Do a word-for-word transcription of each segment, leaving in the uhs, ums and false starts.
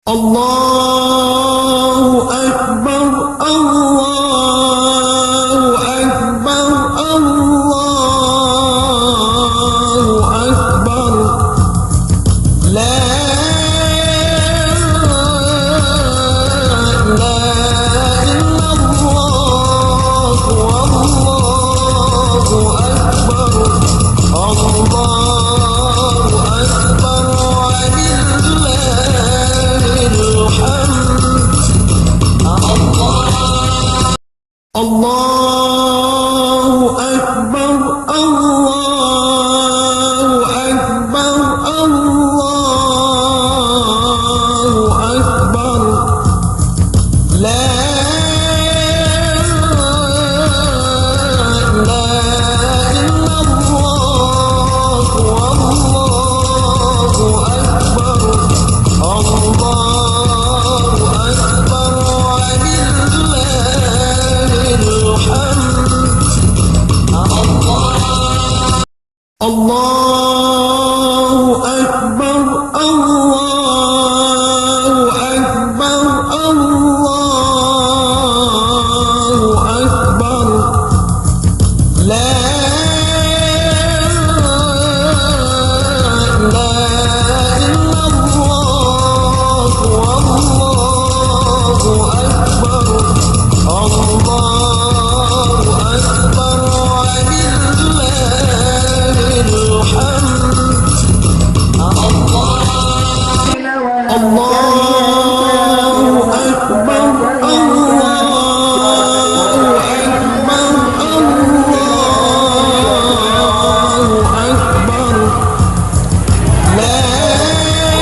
الله أكبر، الله أكبر، الله أكبر. لا إله إلا الله، والله أكبر. الله أكبر ولله الحمد. الله أكبر، الله أكبر، الله أكبر. لا إله إلا الله، والله أكبر، الله أكبر ولله الحمد. الله الله أكبر، الله أكبر، الله أكبر. لا إله إلا الله، والله أكبر. الله أكبر ولله الحمد. الله أكبر، الله أكبر، الله أكبر. لا إله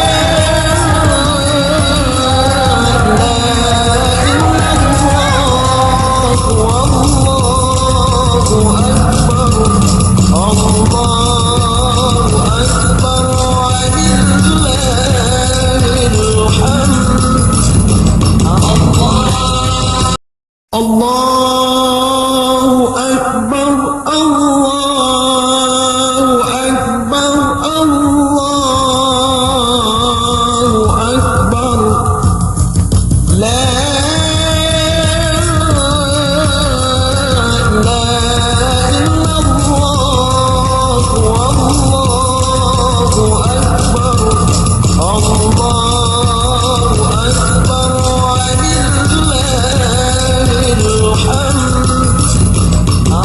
إلا الله، والله أكبر، الله أكبر ولله الحمد. الله الله أكبر، الله أكبر، الله أكبر. لا إله إلا الله، والله أكبر، الله أكبر ولله الحمد.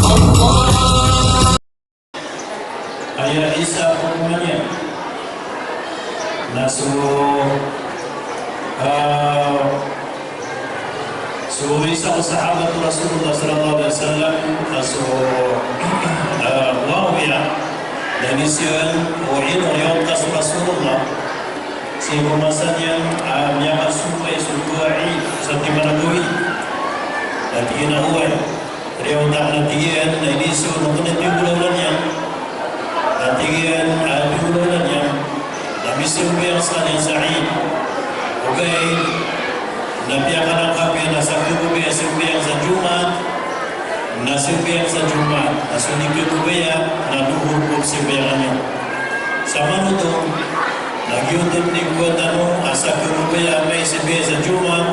الله. Aya isa ko manga na so, ah, so isa ko sahabat o Rasulullah sallallahu alaihi wasallam, na so, ah, Muawiyah, na iniiza iyan o ino riwayat ka so Rasulullah, sii ko masa niyan, ah, miyakasompay so dowa Eid, sa timan a dowa Eid. Na tig iyan a oway. Riwayat akn a tig iyan, na iniiza on o kna piyagolaola niyan. Na tig iyan a piyagolaola niyan, na misambayang skaniyan sa Eid. Ogaid na piyakalangkap iyan a sa kababaya sambayang sa Jumaat, na sambayang sa Jumaat, na so di kababaya na Dhuhr bo sambayangan iyan. Samanoto, na giyoto dn i kowa tano a sa kababaya amay sambayang sa Jumaat,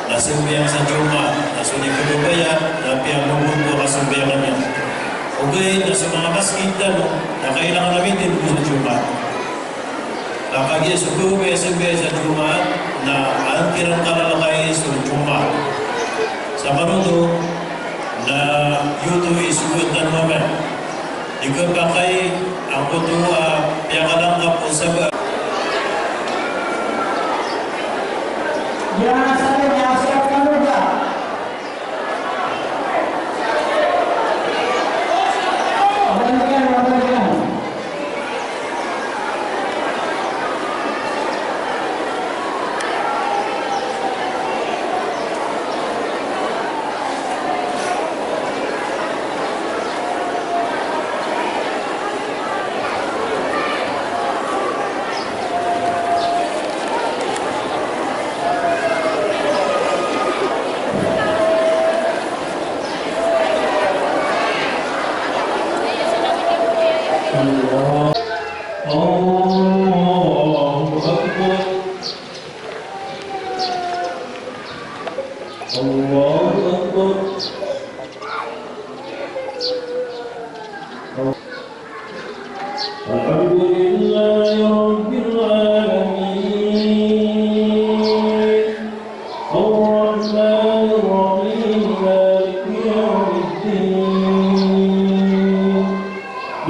na sambayang sa Jumaat, na so di kababaya na piyanogon ko kasambayangan iyan. Ogaid na so manga masgit tano na kailangan a mitindg sa Jumaat. Ka kagiya so kababaya sambayang sa Jumaat na an kiran kalalakay so Jumaat. Samanoto na giyoto i sogoan tano mambo. Di kapakay angkoto a piyakalangkap o sabap. الله أكبر. الحمد لله رب العالمين. الرحمن الرحيم. مالك يوم الدين.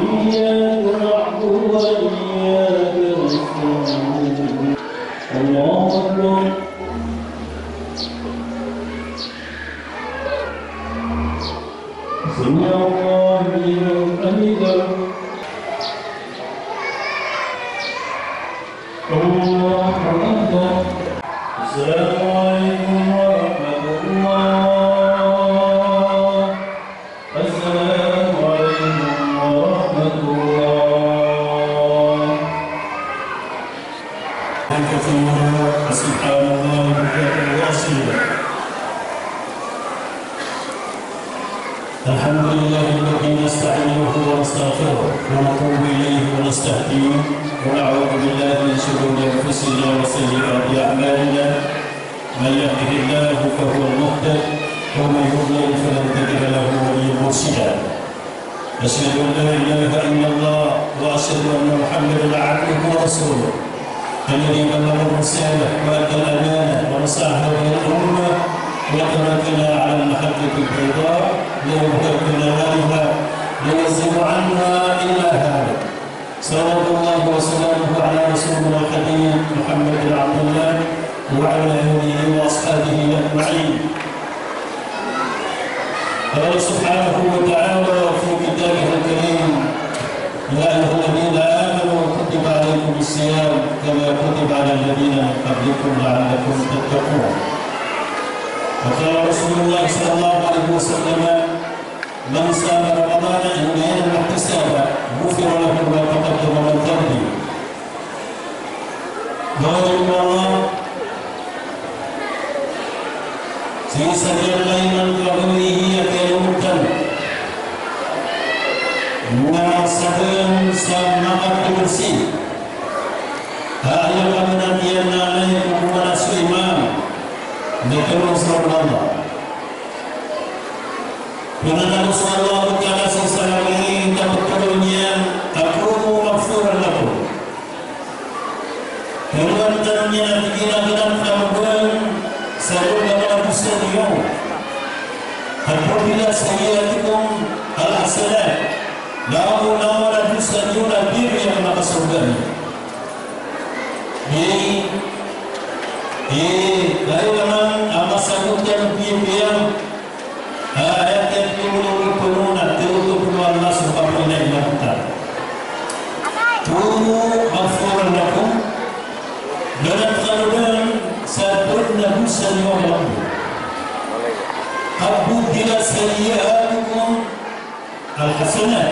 إياك نعبد وإياك نستعين. الله أكبر. سمع الله لمن حمده. الله أكبر. السلام عليكم ورحمة الله. السلام عليكم ورحمة الله. كثيرا، وسبحان الله بكرة وأصيلا. الحمد لله الذي نستعينه ونستغفره ونتوب إليه ونستهديه، ونعوذ بالله من شرور أنفسنا وسيئات أعمالنا. من يهده الله فهو المهتد، ومن يضلل فلن تجد له وليا مرشدا. أشهد أن لا إله إلا الله، وأشهد أن محمدا عبده ورسوله، الذي بلغ الرسالة وأدى الأمانة ونصح هذه الأمة وتركنا على المحجة البيضاء ليلها كنهارها لا يزيغ عنها إلا هالك. صلوات الله وسلامه على رسولنا الحبيب محمد بن عبد الله وعلى آله وأصحابه أجمعين. قال سبحانه وتعالى في كتابه الكريم: يا أيها الذين آمنوا كتب عليكم الصيام كما كتب على الذين من قبلكم لعلكم تتقون. وقال رسول الله صلى الله عليه وسلم: من صام رمضان إيمانا واحتسابا غفر له ما تقدم من ذنبه. Manga oripn o Allah, sii sa giyangkai a manga kababaloy a kiyaontn na sakn sa makatolsi a aya kamanatiyan na aya ko kowan a so imam na tolong sa Allah. Pnanaw so Allah Ta'ala sii sa langit a ptharoon iyan a qulu maghfuran lakum. Tharoon tano niyan a tig iyan a gnkan tano dn sa dowa a manga dosa niyo. Apabila sayyi'atukum al-hasanat, langon a manga dosa niyo na biro iyan a makasorga niyo. Di, di, dn a manga masagot a pipiya. Aya tiyatlo o polo na tiyatlo o Allah so kapinay na kita. Qulu maghfuran lakum, gnkan tano dn sa dowa a dosa niyo a manga. Apabila sayyi'atukum al-hasanat,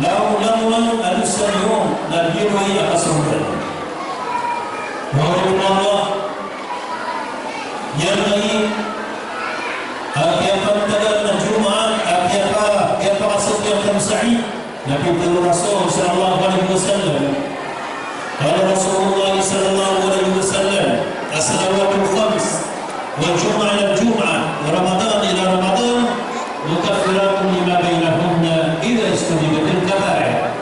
langon a manga dosa niyo na biro iyan a kasorga. Manga oripn o Allah, giyangkai a kiyapantag a Jumaat, a kiyapa, kiyapakasold iyan sa Eid, na pitharo o Rasul sallallahu alaihi wasallam. Qala Rasulullah sallallahu alaihi wasallam: as-salawatul khams, wal jumu'ah ilal jumu'ah, wa Ramadan ila Ramadan, mukaffiratun lima bainahunna idha ijtunibatil kaba'ir.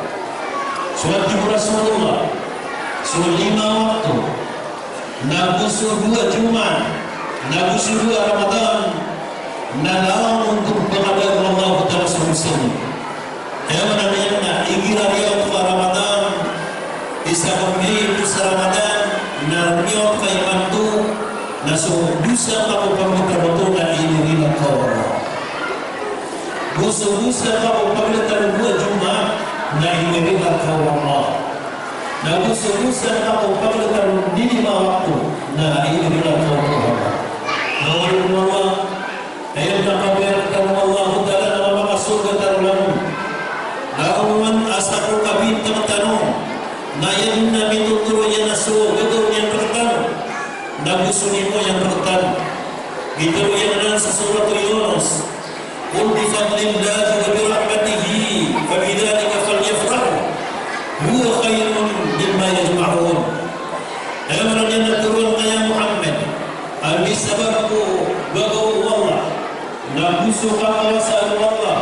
So tig o Rasulullah, so lima wakto, na go so dowa Jumaat, na go so dowa Ramadan, na langon ko pphakadaan o Allah Ta'ala so dosa niyo. Aya maana niyan na igira riyaot ko Ramadan, isa ko miyatero sa Ramadan, na riyaot ka imanto, na so dosa ka ko pagtano oto na inirila ka o Allah. Go so dosa ka ko pagtano o dowa Jumaat, na inirila ka o Allah. Na go so dosa ka ko pagtano o lima wakto, na inirila ka o Allah. Na wala Allah, aya na kabayar tano o Allah Ta'ala na makasorga tano langon. Na oman a sakn ko kabintang tano, na aya na mitotoro iyan a so gagaw niyan rktano, na go so limo iyan rktano. Gitaro iyan anan sa Surat Yunus: Qul bi fadlillahi wa bi rahmatihi fa bidhalika falyafrahu huwa khayrun mimma yajma'un. Aya maana niyan na tharoon ka, ya Muhammad, a misabap ko gagaw o Ago so kakawasaan o Allah,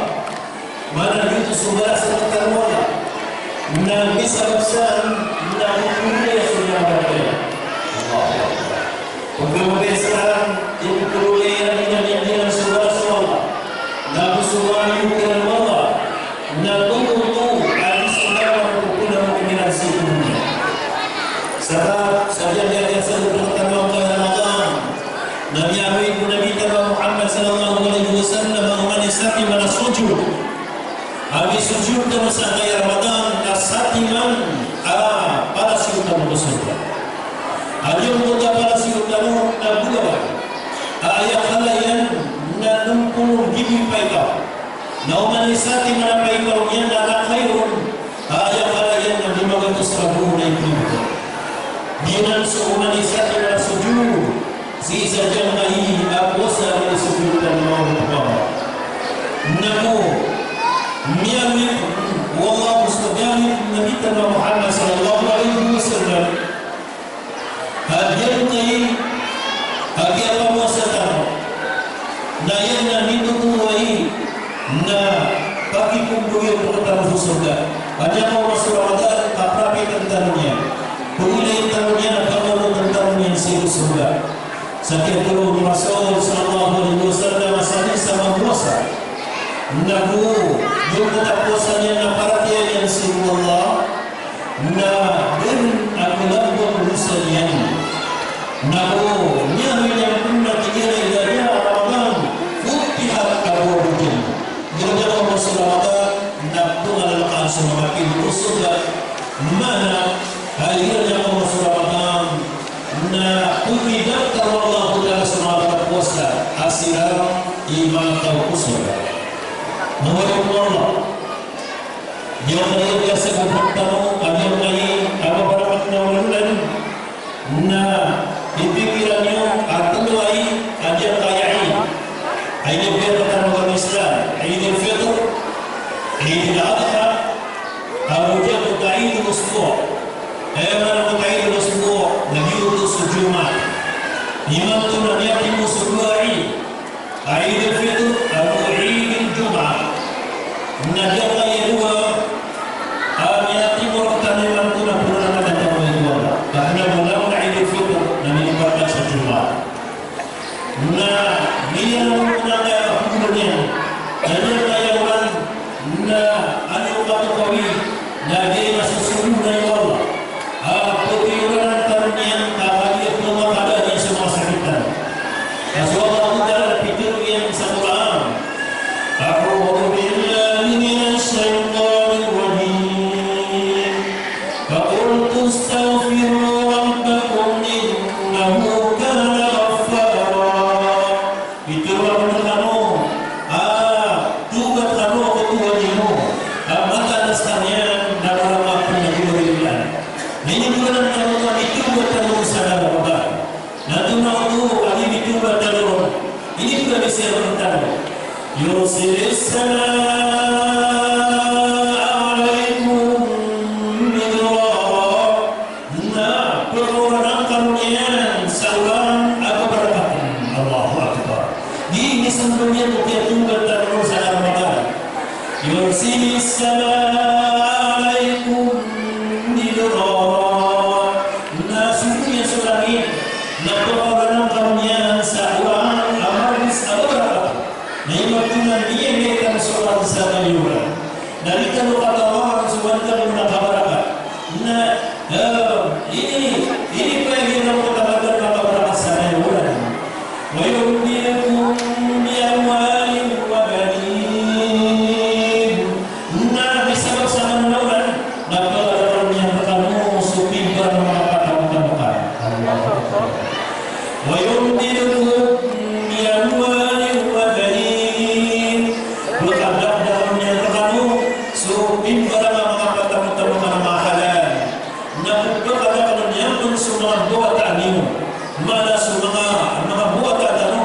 maana giyoto so balas rktano o Allah, na misabap san na mapolong iyan so miyakabatay. Allahu Akbar. Pagkababayaan, ipolong iyan a giyanan so balas o Allah, na ago so manga kiran o Allah, na tonaa oto a di so manga pagpolong iyan sii ko doniya. Sabap sa giya, giya, giya sa loob rktano a manga Ramadan, na miyaaloy o Nabi tano a Muhammad sallallahu alaihi wasallam a oman i satiman a sojud a misojud tano sa angkaya Ramadan na satiman a palasiyo tano ko sorga. A giyangkoto a palasiyo tano na bolawan a aya kala iyan na nm polo nggibo i paitaw. Na oman i satiman a paitaw niyan na khairun, a aya kala iyan na lima gatos ragon a ipmbgan. Giyanan so oman i satiman a sojud sii sa giyangkai a powasa a minisojud tano ko Allah. Na ko miyaaloy o Allah, so miyaaloy o Nabi tano a Muhammad sallallahu alaihi wasallam, a giyangkai a kiyapowasa tano na aya na mitotoro ai na pakipmbgan tano ko sorga. Aya ko oman so Ramadan, kaprapitn tano niyan, pagilay tano niyan, pagilay tano niyan sii ko sorga. Sa kiyatoro o Rasul sallallahu alaihi wasallam a sadn sa mamowasa na go giyangkoto a powasa niyan na paratiyaya niyan sii ko Allah, na dn a kalambang o dosa niyan. Na go miyaaloy niyan pn a tig iyan a idha ja'a Ramadan futihat abwabul jannah. Giyangkoto a powasa o Ramadan na pngalalkaan so manga pito o sorga. Maana, a giyangkoto a powasa o Ramadan na pmbidaktar o Allahu Ta'ala so manga powasa a siran i manga taw ko sorga. Manga oripn o Allah. Giyangkai a giyangkai a sabap tano, a giyangkai a mabarakat na olan-olan, na ipikiran iyo a tlo ai a giyangkai a Eid. A Eid a giyangkai a tano a Islam, Eid al-Fitr, Eid al-Adha, ago giyangkoto a Eid al-Usbu'. Aya maana o Eid al-Usbu' na giyoto so Jumaat. Imanto na miyatimo so dowa a Eid. Eid al-Fitr ago Eid al-Jum'ah. Na giyangkai a dowa a miyatimo rktano imanto na polo na madadag a dowa. Ka kna o Eid al-Fitr na miniparkat sa Jum'ah. Na giyanan o manga kapagoloan iyan. Na giyangkai a olan na aya katokawi na giya i masosoronan o Allah a ptiyoran tano niyan ka kagiya pmakaadaan iyan so manga sakit tano. Ka so Allah Ta'ala pitharo iyan sa Qur'an, أعوذ بالله من الشيطان الرجيم. فقلت استغفروا ربكم إنه كان غفارا. Pitharo a tano, a, tawbat tano ko Tuhan iyo, a mataan a skaniyan na mala a pnggolawla iyan. Na inibolong tano a mitawbat tano sa Ramadan. Na tonaa oto a initawbat tano ron? Initawbat tano. يرسل السماء عليكم مدرارا. Na pkaoranan kano niyan sa olan a babarakatn. Allahu Akbar. Di mismbag iyan ko kiyatawbat tano sa Ramadan. يرسل السماء عليكم مدرارا. Na sogo niyan so langit, na pkaoranan kano niyan sa olan a margis a babarakatn. Na imanto na miyamiyatn so olan sa kaliyoran. Na di tano katawan so manda on a kabarakat. Na, eh, ini, ini pn a giyangkoto a kabarakat sa kaliyoran. ويمددكم بأموال وبنين. Na misabap sa kaliyoran, na pkaadaan iyan rkano so pimbarang a manga pataw-taw. Allahu Akbar. ويمددكم بأموال وبنين. Pkaadaan iyan rkano so pimbarang a manga pataw-taw a manga halal. Na pkaadaan iyan pn so manga bawataan iyo. Mala so manga, manga bawataan tano.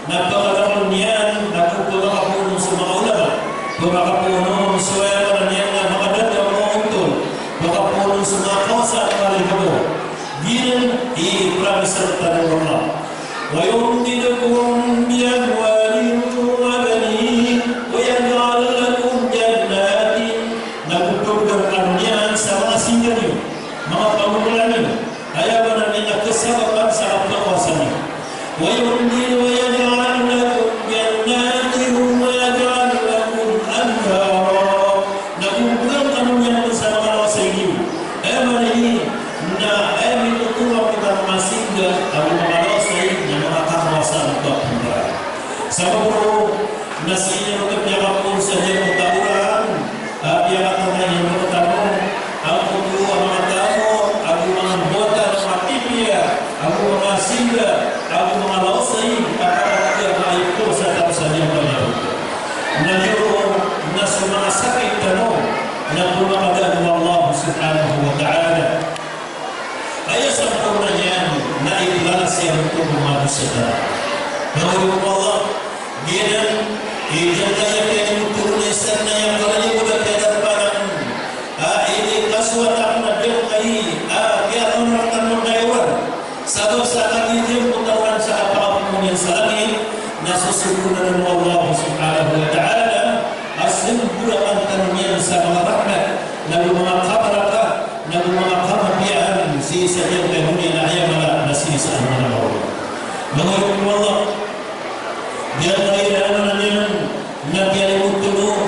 Na pkaadaan iyan, na pkapoon so manga ulama. Pkapoon so aya maana niyan na manga dada o manga ontol. Pkapoon so manga kawasa a manga ligamo. Giyanan i promise rktano o Allah. Wa yawma Wa yumdid wa yaj'al lakum jannatin wa yaj'al lakum anhara. Na go bgan kano niyan sa manga lawasayg iyo. Aya maana niyan na aya mitotomo a manga masinda ago manga lawasayg na manga kakawasa a manga pmbara. Sabap roo na sii niyan oto piyakaporo sa giyangkoto a oran, a, piyakatana iyan rktano angkoto a manga tamok ago manga mbawata a manga pipiya ago manga sinda ago manga lawasayg a kapakay a manga ipor sa tano sa giyangkoto a manga oto. Na giyoto na so manga sakit tano na pmapagaan o Allah subhanahu wa ta'ala. Aya samporna niyan na ibalas iyan oto ko manga dosa tano. Manga oripn o Allah, giyanan i giyangkaya piyanimoto ron na isa na aya kalaliyo ko da kiyadarpa anan, a, inikasowa tano na giyangkai a kiyaroon rktano na oran. Sabap sa kagiya giyangkoto a oran sa kapakapoon iyan sa langit, na sosogonan o Allah subhanahu wa ta'ala a smbolakan tano niyan sa manga rahmat, na go manga kabaraka, na go manga kamapiyaan sii sa giyangkai a doniya na aya mala na sii sa manga mawri. Manga oripn o Allah, giyangkai a maana niyan na piyanimoto ron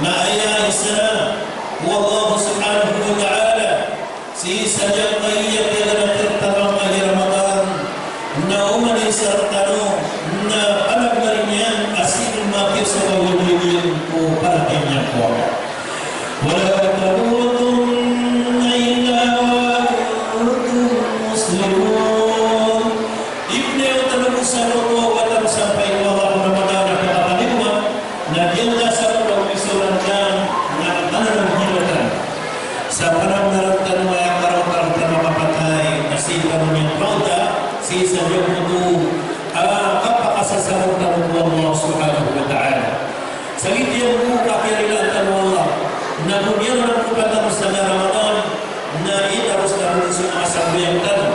na aya isa o Allah subhanahu wa ta'ala sii sa giyangkai a piyaganatan tano a kagiya Ramadan, na oman i isa rktano na panagari niyan a sii ko mapiyasagawa niyan ko palakay niyan ko Allah. Wala tamutunna illa wa antum muslimun. Di pn aya tano bo sa mawata sampay ko Allah ko Ramadan a kapakaliyowa, na giyangkaya sa mawata na pananggilatan. Sa panambaran tano a aya karawatan tano a kapatay, na sii tano miyangkawata sii sa giyangkoto a kapakasasaroon tano ko Allah subhanahu wa ta'ala. Sa giyangkoto a kiyarilaan tano o Allah, na go miyaona ko pantag sa Ramadan, na itaros tano dn so manga sambayang tano,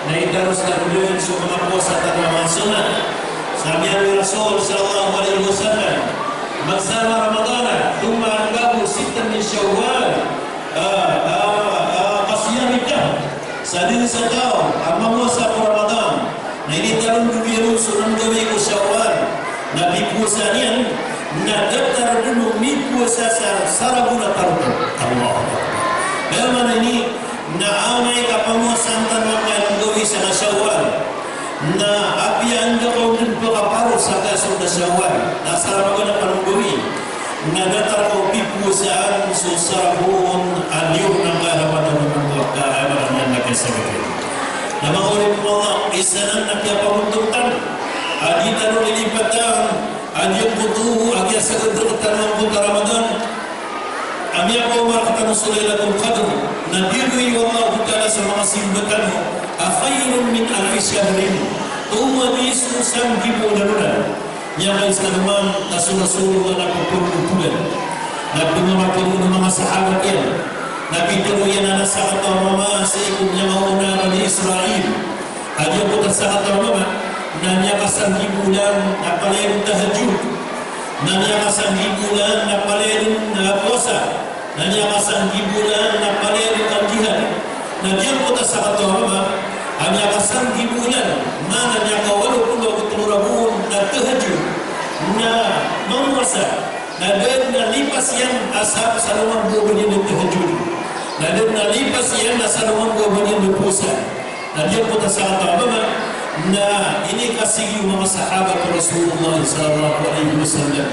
na itaros tano dn so manga powasa tano a manga sunnat. Sa miyaaloy o Rasul sallallahu alaihi wasallam, man sama Ramadana thumma atba'ahu sittan min Shawwal, a, a, a, kasiyamid dahr. Sa dn sa taw a mamowasa ko Ramadan, na initalon dn iyan on so nanggawii ko Shawwal, na pipowasaan iyan, na datar dn o mipowasa sa saragon a tarotop. Allahu Akbar. Aya maana niyan na amay ka pamowasaan tano angkai a nanggawii sa Shawwal, na apiya anda ka on dn pkaparo sa kasold a Shawwal, na sa Ramadan a pn nanggawii, na datar ka o pipowasaan so saragon a liyo na ka Ramadan a manga ka Ramadan a manga kasagad. Na manga oripn o Allah, isa nan na kiyapamontong tano a di tano lilipatan a giyangkoto a kiyasagad rktano angkoto a Ramadan a miyakaoma rktano so Lailatul Qadr, na biyaloy o Allahu Ta'ala sa manga simba tano a khayrun min alfi shahrin, tomo a di so sanggibo a olan. Miyakaisa naman a so Rasulullah na pphoroon o olan. Na pmamatorog o manga sahabat iyan, na pitharo iyan a na sakataw a mama sii ko manga ona a Bani Israil. A giyangkoto a sakataw a mama na miyakasanggibo olan na palaya dn tahajjud, na miyakasanggibo olan na palaya dn powasa, na miyakasanggibo olan na palaya dn kajihad. Na giyangkoto a sakataw a mama a miyakasanggibo olan, maana miyakawalo polo ago tlo ragon na tahajjud, na mamowasa, na da dn a lipas iyan a sa, sa alongan bo a ba niyan dn tahajjud, na da dn a lipas iyan a sa alongan bo a ba niyan dn powasa. Na giyangkoto a sakataw a mama na inikasigi o manga sahabat o Rasulullah sallallahu alaihi wasallam.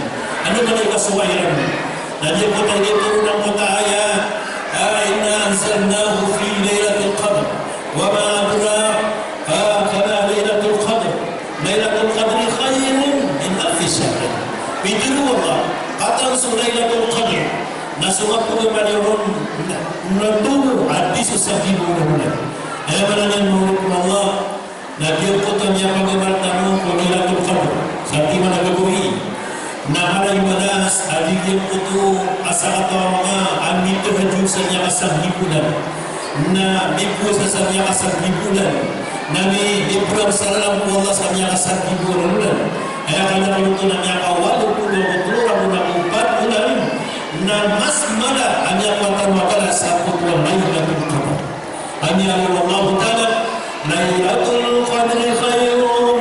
Anda man i kasowa iran? Na giyangkoto a initoron angkoto a ayat a, "Inna anzalnahu fi lailatul qadr, wa ma adraka ma lailatul qadr, lailatul qadri khayrun min alfi shahr." Pitharo o Allah, katawan so Lailatul Qadr na so kapagamalan iyan ron na, na tomo a di so sanggibo a olan. Aya maana niyan, manga oripn o Allah, na giyangkoto a miyapagamal tano ko Lailatul Qadr sa timan a gagawii, na mala i balas a di giyangkoto a sakataw a mama a mitahajjud sa miyakasanggibo olan, na mipowasa sa miyakasanggibo olan, na mi, miprang sa lalan ko Allah sa miyakasanggibo a olan. Aya kala oto na miyakawalo polo ago tlo ragon ago pat olan, na mas mala a miyakawatan a balas a koto a Lailatul Qadr. A miyaaloy o Allahu Ta'ala, "Lailatul Qadri khayrun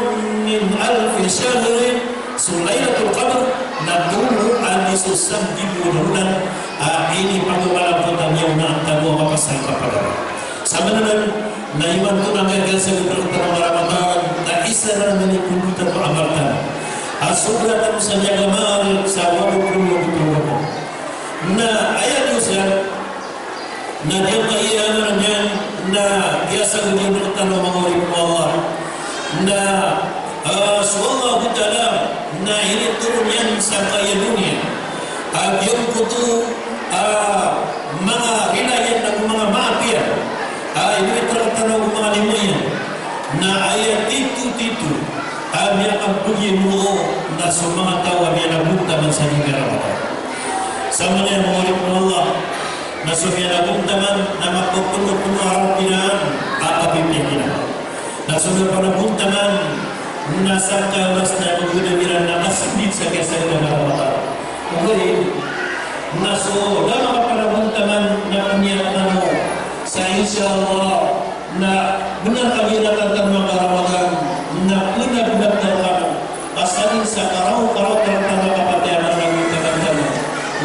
So sambibo na olan a inipagmala ko tano a miyawna tano a mapasang kapagari. Sa maana nan na imanto na kiyasagod rktano a Ramadan, na isa na minipondo tano a amal tano a sobra tano sa miyagamaal sa walo polo ago tlo roko. Na aya dn sa Na giyangkaya maana niyan na kiyasagod iyan rktano a manga oripn o Allah. Na, ah, so Allahu Ta'ala na initoron iyan sangkaya doniya a giyangkoto a manga rila iyan ago manga maap iyan a initoron rktano ago manga limo iyan. Na aya titho-titho a miyakambgi iyan on na so manga taw a miyanabontaman sa giyangkaya Ramadan. Sa maana niyan manga oripn o Allah, na so miyanabontaman na mapapnopno a Rabb iran a kapipiya iran. Na so miyanabontaman na sangkaya oras na mabodaan iran na masindit sa kiyasagad a Ramadan. Ogaid na so da a makapanabontaman na pniyat tano sa insha Allah na bnar ka giyangkaya a Ramadan na pnabnar tano a sadn sa karaw, karaw tano a kapatay a manga taw tano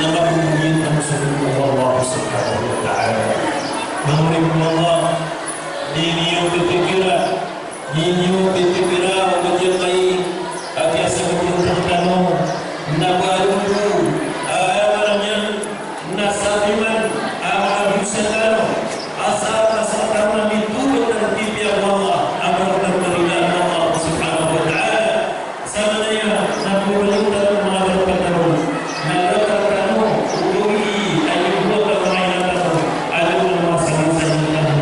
na mabobogin tano so Allah Subhanahu wa Ta'ala. Manga oripn o Allah, di niyo pipikira, di niyo pipikira o giyangkai a kiyasagod iyan rktano na ba ron, ah, aya maana niyan, na sa di man, ah, makadosa tano, asal, asal tano na mitoro tano pipiya o Allah, a ba ron tano marida o Allah Subhanahu wa Ta'ala. Sa maana niyan na poro tano manga oripn tano, na rktano, o gawii a inibolong o manga ina tano, a da a masasangit tano.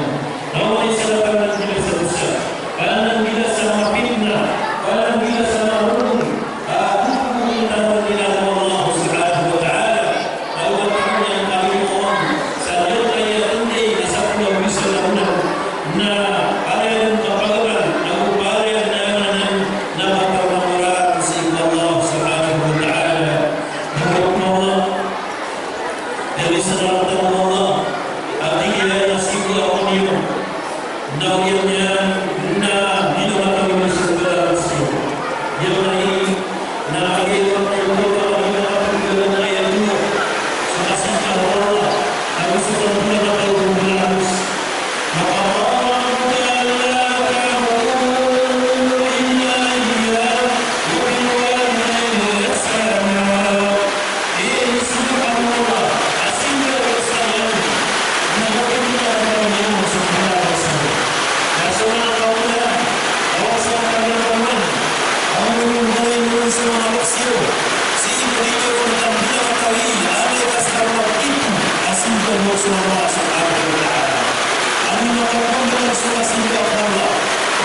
Na o manga isa tano na gila sa dosa, a da a gila sa manga pitna, a da a gila sa manga rorong, a da a gila sa manga Allah Subhanahu wa Ta'ala. Ago a tano niyan kalimoon sa giyangkaya a tnday a sapolo ago isa a bulan na ariyan a kapagamal, ago ariyan a aya maana niyan na makapangoran sii ko Allah Subhanahu wa Ta'ala. Manga oripn o Allah, aya minisarang tano o Allah a tig iyan a sii ko aya niyo na ogaid niyan na di niyo matawid so kalalas iyo. Giyangkai na kagiya ko na ito a kagiya ko na kagiya ko na aya niyo. So kasinta o Allah, ago so kagiya ko na kagiya ko na aya niyo. Maka Allah Ta'ala, ta'budu illa iyyah, wa bil walidayni ihsana. Aya minisarang o Allah a sinta ko sa iyan na kapipikira niyo so manga taw iyo. Na so manga taw iyo, awa sa manga taw iyo, awa niyo gawii so manga taw iyo. Sii ko di niyo matambila matawi, amay ka skano matitho a sinta niyo so Allah Subhanahu wa Ta'ala. Anda niyo matambila so kasinta o Allah,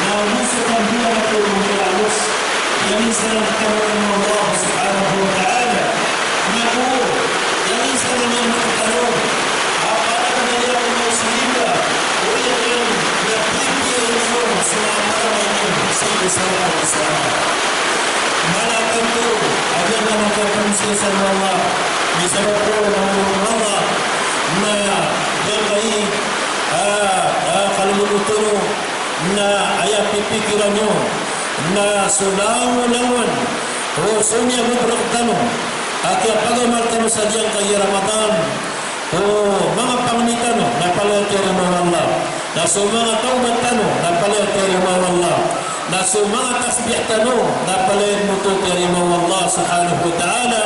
na ago so matambila matawi o Allah. Aya minisarang tano o Allah Subhanahu wa Ta'ala. Na go, aya minisarang tano, a palaya tano so simba, o aya na pipiya niyo so manga taw iyo sii ko sala o Islam. Mala tanto a giyangkanan a kapamsiyasaan o Allah, misabap ko manga oripn o Allah, na giyangkai a, a, kalolobot tano, na aya pipikiran iyo na so langolangon o so miyagobor rktano a kiyapagamal tano sa giyangkaya Ramadan, o manga pangni tano na palaya tiyarima o Allah, na so manga tawbat tano na palaya tiyarima o Allah, na so manga tasbih tano na palaya dn oto tiyarima o Allah Subhanahu wa Ta'ala.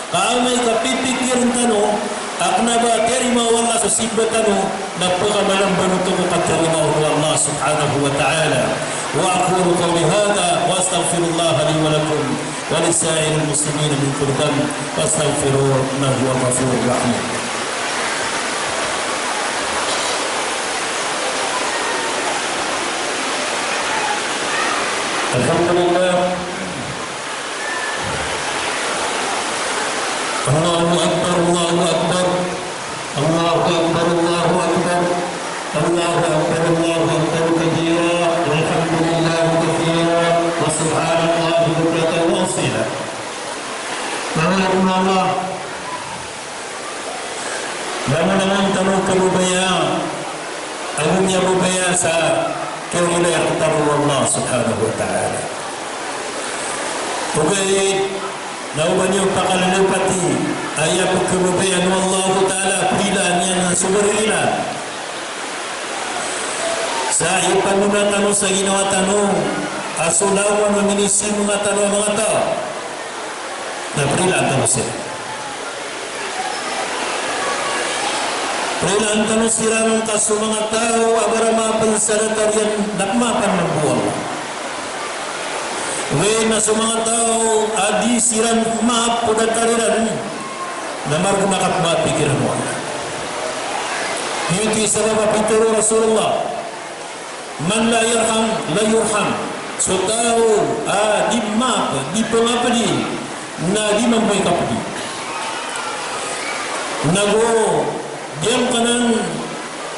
Ka amay ka pipikirn tano a kna ba tiyarima o Allah so simba tano, na pkamalamban oto ko katiyarima o Allah Subhanahu wa Ta'ala. Wa aqulu qawli hadha wa astaghfirullaha li wa lakum wa li sa'iril muslimina min kulli dhanb, fastaghfiruhu innahu huwal ghafurur rahim. Alhamdulillah. Allahu Akbar, Allahu Akbar. Allahu Akbar, Allahu Akbar. Allahu Akbar, Allahu Akbar kabira. Walhamdulillahi kathira. Wa subhanallahi bukratan wa asila. Manga oripn o Allah, langon-langon tano kababaya ago miyababaya sa kiyailay rktano o Allah Subhanahu wa Ta'ala. Ogaid Na oba niyo pakalilipati, aya pkhababayaan o Allahu Ta'ala, prilaan iyan so barilaan. Sa ipanona tano sa ginawa tano a so langowan o minisimnga tano a manga taw, na prilaan tano siran. Prilaan tano siran ka so manga taw a ba ra maapn sa datar iyan na pmapan mambo o Allah. Oway, na so manga taw a di siran maap ko datar iran, na margn a kapmaapi kiran o Allah. Giyoto i sabap a pitharo o Rasulullah, "Man la yarham, la yurham." So taw a di maap, di pngapdi, na di mambo i kapdi. Nago giyangkanan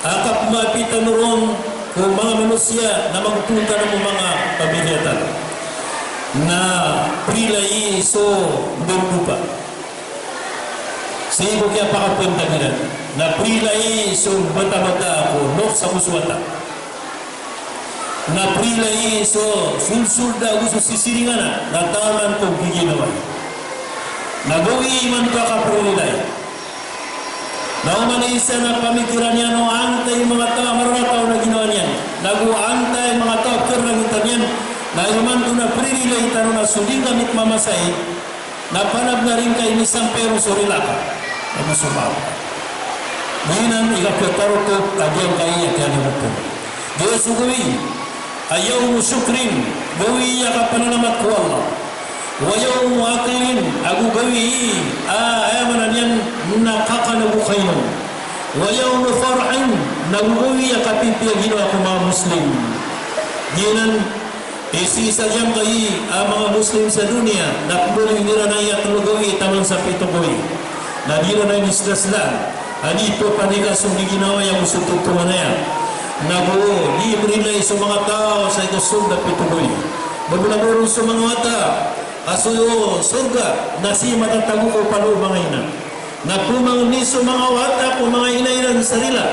a kapmaapi tano ron ko manga manosiya na magtotana ko manga pamilya tano, na prilai so ndodondopa. Sii ko kiyapakapantag iran, na prilai so batabata ko loks ago so wata. Na prilai so solsold ago so sisiringan, na taman ko giginawai. Na gawii imanto a kaprilai. Na oman i isa na pamikiran iyan o antaa i manga taw a mararata on a ginawa niyan, nago antaa i manga taw a pkharangitan iyan, na imanto na prilai tano na so di ngka mitmamasai, na panabnar ingka i misampay ron so rila ka ago so maap ka. Giyanan i kapiya tarotop a giyangkai a kiyanarotop. Giya so gawii a yawmu shukrin, gawii a kapanalamat ko Allah. Wa yawmu aklin, ago gawii a, aya maana niyan na kakan ago kainom. Wa yawmu farhin, nago gawii a kapipiya ginawa ko manga Muslim. Giyanan i sii sa giyangkai a manga Muslim sa doniya na pmbaloy iran aya tlo gawii taman sa pito gawii. Na di iran aya misdasdaan a di pphaniga so giginawai ago so totonganay. Nago di mrilai so manga taw sa ikasold a pito gawii. Ba bo na ba ron so manga wata a so sorga na sii matatago ko palo o manga ina. Na pmangni so manga wata ko manga ina iran sa rila.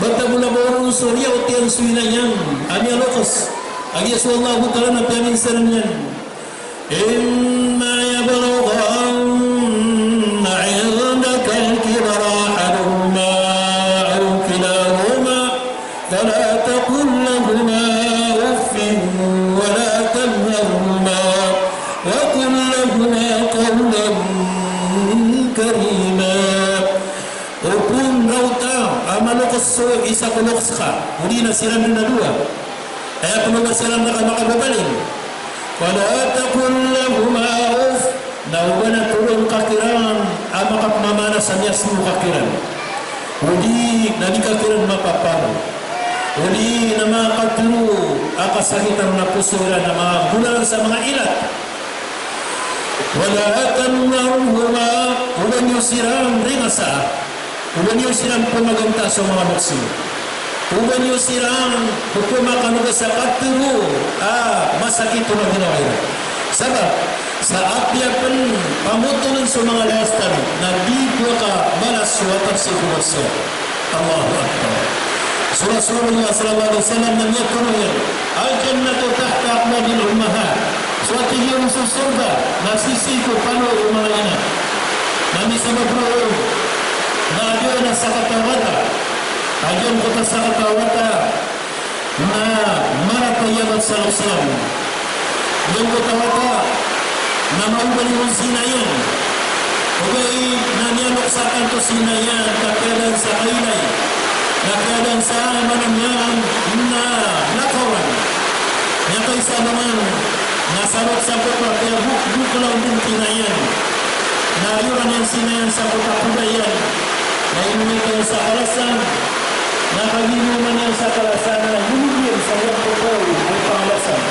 Ba ta bo na ba ron so riyaot iyan so ina iyan a miyaloks. A giya so Allahu Ta'ala na piyaminsan iyan, "Imma yablughanna 'indakal kibara ahaduhuma aw kilahuma, fala taqul lahuma uffin wala tanharhuma, wa qul lahuma qawlan karima." O pn raota a maloks so isa ko loks ka, odi na siran dn a dowa, aya pn o ba siran rka makababaling, fala taqul lahuma uff, na oba na toro ngka kiran a makapmamana sa miyasmo ka kiran. Odi na di ka kiran mapaparo. Odi na makatharo a kasakitan a poso iran a manga golalan sa manga ilat. Wala tanharhuma, oba niyo siran ringasaa. Oba niyo siran pmagantaa so manga loks iyo. Oba niyo siran pmakanoga sa katharo a masakit o ginawa iran. Sabap sa apiya pn pamotoln so manga lawas tano na di dowa ka balas so wata sii ko balas iyan. Allahu Akbar. So Rasulullah sallallahu alaihi wasallam na miyatharo iyan, "Al-jannatu tahta aqdamil ummahat." So, a tig iyan, so sorga na sisii ko palo o manga ina. Na misabap roo na giyanan a sakataw a wata, a giyangkoto a sakataw a wata na marata i abat sa loks iyan. Giyangkoto a wata na maobalin o zina iyan. Ogaid na miyaloks a kanto so ina iyan, kapiya dn sa kailay, kapiya dn sa, aya maana niyan na lakawan. Miyakaisa a alongan na sarots a koto a piyabok, boklaw dn ko ina iyan. Na iyoran iyan si ina iyan sa koto a koda iyan. Na inomit iyan sa kalasan. Na kagiya inoman iyan sa kalasan na ininom iyan sa giyangkoto a pangalasan.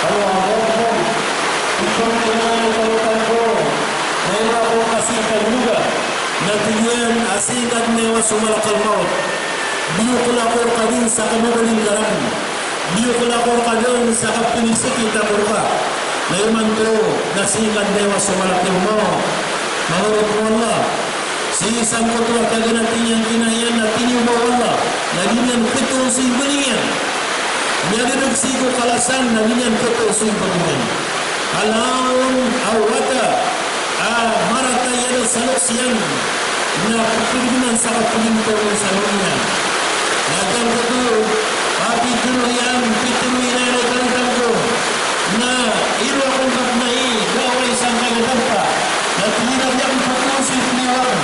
Allahu Akbar. Ito na ito na ito na ito. Na ino ako kasi kainuga. Na tig iyan a sii ngka dn aya so malakal mawt. Biyoklako rka dn sa kamabalin ka rakn. Biyoklako rka dn sa kapinisikit ako rka. Na imanto na sii ngka dn aya so malakal mawt. Manga oripn o Allah. Sii sangkoto a kaganati niyan ki ina iyan na tiniyoba o Allah. Na di niyan khatoon so ibaloy iyan. Miyadadg sii ko kalasan na di niyan khatoon so ibaloy iyan. Alaon a wata a marata iyan sa loks iyan na pkdgnan sa kapagintawin sa doniya. Na giyangkoto a pitharo iyan, pitharo iyan a kalitan ko na iro akong kapnay, da a oway sangkaya darpa. Na tig iyan a di akn pthoon so ipnay akn,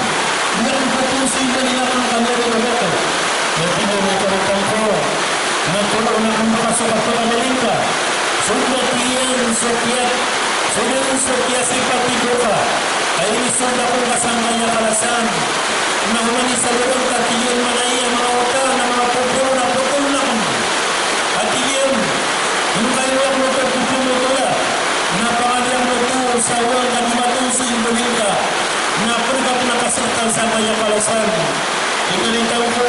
di akn pthoon so imbaling akn ka miyaribat ako. Na tig iyan a kalitan ko na toroon akn rka so kapakabaling ka. Sold, tig iyan, so kiyat, sold, so kiyasipati ko ka. Ay, sold ako ka sangkaya kalasan. Na oman i sa lolong ka, tig iyan, manaya, manga wata, na manga poporo, na pthoon akn. A tig iyan, ingka iyo akn oto pthoon oto, na pangalian oto sa oway ka di mathoon so imbaling ka. Na pd ka pn a kasrtan sangkaya kalasan. Ikalitan ko,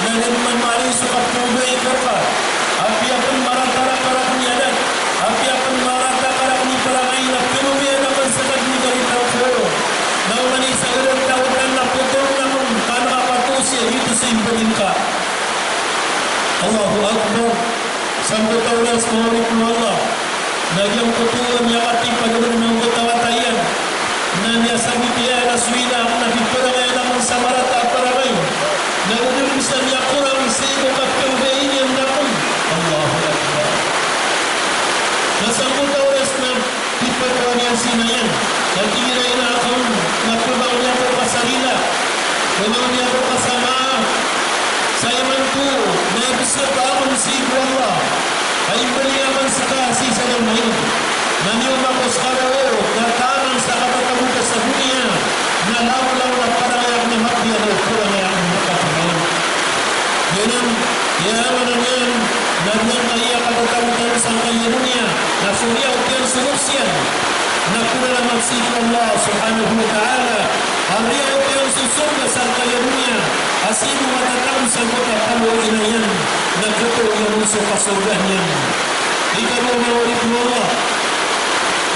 na da dn man mari so kapkhaogaii ko rka. Apiya pn marata rka rakn i adat, apiya pn marata rka rakn i parangay, na pkhaogaii akn ska dn, ikalitan ko. Na oman i sa gdam taw dn na pthoon akn, ka an ka pthoon so giyoto so imbaling ka. Allahu Akbar. Sangkoto a oras, manga oripn o Allah, na giyangkoto a miyakatipad a gdam angkoto a wata iyan, na miyasabot iyan a so ina akn na piparangay akn sa marata a parangay. Na gdam sa miyakorang sii ko kapkhaogaii niyan rakn. Allahu Akbar. Na sangkoto a oras na Pipatowan iyan si ina iyan. Na tig iyan a ina akn, na pmbangni ako ka sa rila, pmbangni ako ka sa maap. Sa imanto na ibsap akn sii ko Allah a imbaling akn ska sii sa darma ini. Na miyaoma ako ska roo, na taman sa katatago ka sa doniya, na langolangon a parangay akn a mapiya, na parangay akn a mapiya. Giyanan, aya maana niyan na giyangkaya katatago tano sangkaya doniya na so riya o tiyan so loks iyan na pnalamat sii ko Allah subhanahu wa ta'ala. A riya o tiyan so sorga sangkaya doniya a sii ko matatago sangkoto a palo o ina iyan na kto iyan on so kasorga niyan. Ikadowa, manga oripn o Allah,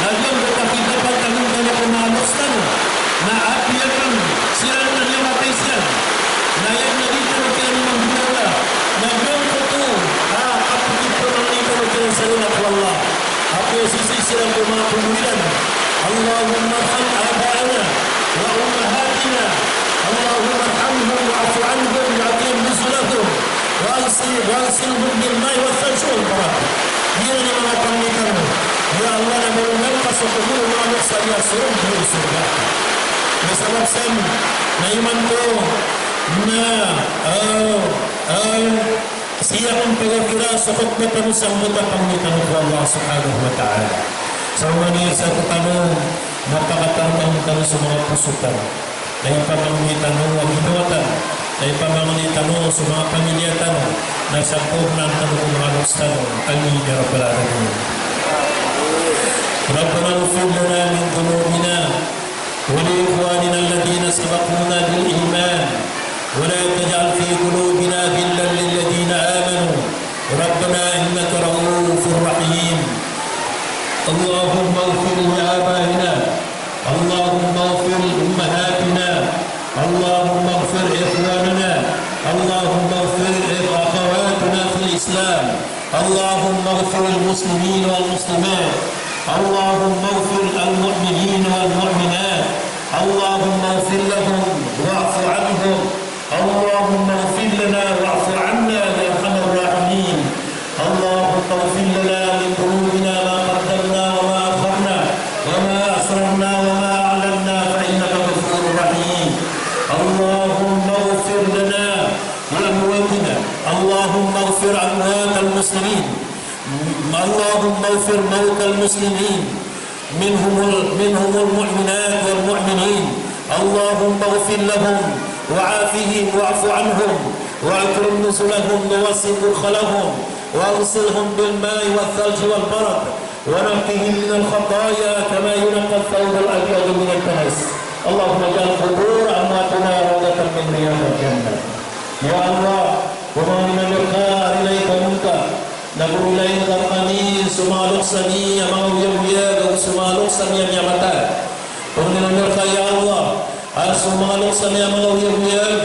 na giyangkoto a pithapantag tano ko manga loks tano na apiya pn siran na miyatay siran, na aya na di tano kiran manggonawa, na giyangkoto a kapkipamangni tano kiran sa rila ko Allah. Apiya sisii siran ko manga pnggolalan. Allahumma arham aba'ana wa ummahatina. Allahumma arhamhum wa'fu anhum wa akrim nuzulahum. Wa agsil-, wa agsilhum bil ma'i wath thalji wal barad. Giyanan i manga pangni tano. Ya Allah, na marongan ka so kobor o manga loks ami a sorong ko sorga. Na sabap san, na imanto na, ah, ah, sii akn pagakira so khutbah tano sangkoto a pangni tano ko Allah subhanahu wa ta'ala. Sa oman i sa rktano na pakatarotang tano so manga poso tano. Na ipamangni tano a ginawa tano, na ipamangni tano so manga pamilya tano, na sampurna tano ko manga loks tano. Amin ya rabbal alamin. Rabbana ighfir lana min dhunubina wa li ikhwanina alladhina sabaquna bil iman wa la taj'al fi qulubina ghillan lil ladhina amanu rabbana innaka ra'ufur rahim. Allahumma ighfir li abaina. اللهم اغفر لأمهاتنا. اللهم اغفر لإخواننا. اللهم اغفر لأخواتنا في الإسلام. اللهم اغفر للمسلمين والمسلمات. اللهم اغفر للمؤمنين والمؤمنات. اللهم اغفر لهم واعف عنهم. اللهم اغفر لنا واعف عنا يا أرحم الراحمين. اللهم اغفر لنا من ذنوبنا ما قدمنا وما أخرنا وما أسررنا وما أعلنا فإنك غفور رحيم. اللهم اغفر لنا ولأمواتنا. اللهم اغفر أموات المسلمين. اللهم اغفر موتى المسلمين. منهم ال-، منهم المؤمنات والمؤمنين. اللهم اغفر لهم وعافهم واعف عنهم وأكرم نزلهم ووسع مدخلهم وأغسلهم بالماء والثلج والبرد ونقهم من الخطايا كما ينقى الثوب الأبيض من الدنس. اللهم اجعل قبور أمواتنا روضة من رياض الجنة. Ya Allah, ko manga inadn rka a rilai ka mangka, na go rilai ngka rkami so manga loks ami a manga oyagoyag ago so manga loks ami a miyamatay. Ko manga inadn rka, ya Allah, a so manga loks ami a manga oyagoyag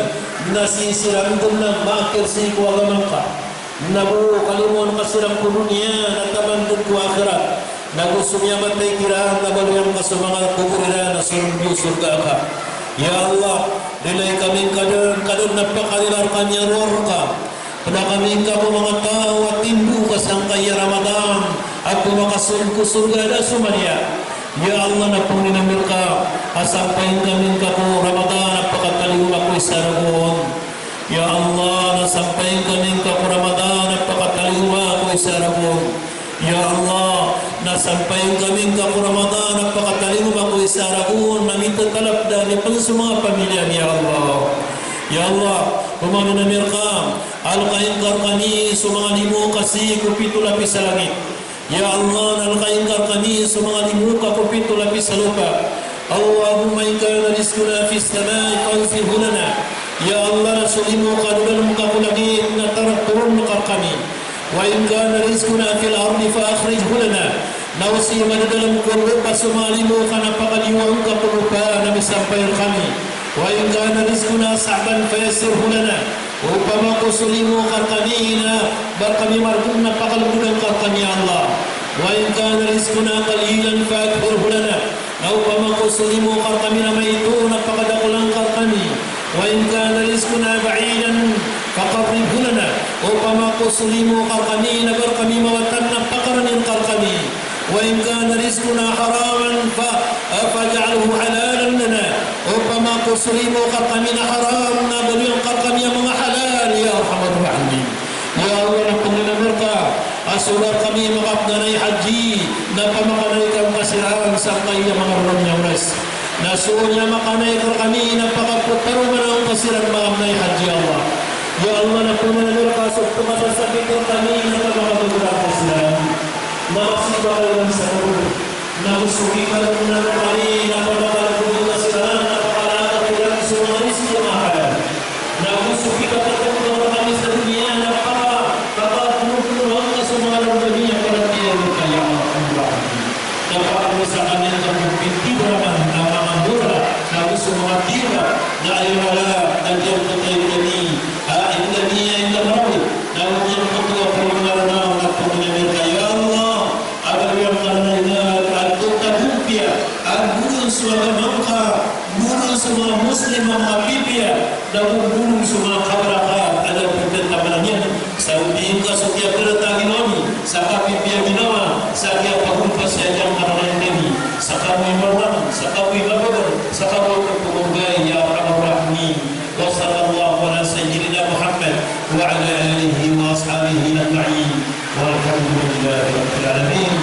na sii siran dn na makir sii ko agama ngka, na go kalimoon ka siran ko doniya na taman dn ko akhirat. Ago so miyamatay kiran na baloy angka so manga kobor iran na so sorga ka. Ya Allah, rilai kami ngka dn, ka dn na pakarila rkami a roo rka. Pda kami ngka ko manga taw a tindo ka sangkai a Ramadan, a pmakasold ko sorga a da so maliya. Ya Allah, na pangnin ami rka a sampayin kami ngka ko Ramadan a pakatalingoma ko isa ragon. Ya Allah, na sampayin kami ngka ko Ramadan a pakatalingoma ko isa ragon. Ya Allah, na sampayin kami ngka ko Ramadan a pakatalingoma ko isa ragon, na mitatalapda ami pn so manga pamilya ami, ya Allah. Ya Allah, pangnin ami rka a lkain ka rkami so manga limo ka sii ko pito lapis a langit. Ya Allah, na lkain ka rkami so manga limo ka ko pito lapis a lopa. Allahumma in kana rizquna fis samai fa anzilhu lana. Ya Allah, na so limo ka a dodalm ka ko langit na tara-, toron ka rkami. Wa in kana rizquna fil ardi fa akhrijhu lana. Na o sii madadalm ko lopa so manga limo ka na pakaliyowa ngka ko lopa na misampay rkami. Wa in kana rizquna sa'ban fa yassirhu lana. Opama ko so limo ka rkami na ba rkami margn na pakalbodn ka rkami, ya Allah. Wa in kana rizquna qalilan fa akthirhu lana. Na opama ko so limo ka rkami na maito na pakadakolan ka rkami. Wa in kana rizquna ba'idan fa qarribhu lana. Opama ko so limo ka rkami na ba rkami mawatan na pakarnin ka rkami. Wa in kana rizquna haraman fa, faj'alhu halalan lana. Opama ko so limo ka rkami na haram na baloy angka rkami a manga halal, ya arhamar rahimin. Ya Allah, na pangnin ami rka a so ba rkami makapnganay hajji na pamakanay ka ngka siran sangkai a manga roo niyan a oras. Na so niyamakanay ka rkami na pakapotaroman ka ngka siran makanay hajji, ya Allah. Ya Allah, na pangnin ami rka a so pkasasakit rkami na pamakagogoran ka siran. Na masiba ka iran sa kobor. Na go so kikadaklan rkami na pamakalbod ka siran, na pakalakap iran so manga rizki a manga halal. Na go so kikatatanto rkami sa doniya na paka-, pakaponopono angka so manga lagid a paratiyaya rka, ya Allah. Na pakaponosa kami angka ko pito a raman a manga mora, na go so manga tira, na aya mala, na giyangkoto a inda mi, a inda mi, a inda Marawi, na go giyangkoto a Panginoon, na pangnin ami rka, ya Allah. Ago aya mala na aya, a totagompiya a bolong so agama ngka, bolong so manga Muslim a manga pipiya, na go bolong so manga kabarakat a da ptataman iyan. Sa odi ngka so kiyabrata a ginawa mi, sa kapipiya a ginawa, sa kiyapagompa sa aya mala na aya, sa kamoy mawang, sa kamoy mabagr, sa kamoy pagpagompa, ya arhamar rahimin. Wa sallallahu ala sayyidina Muhammad wa ala alihi wa ashabihi ajma'in. Walhamdulillahi rabbil alamin.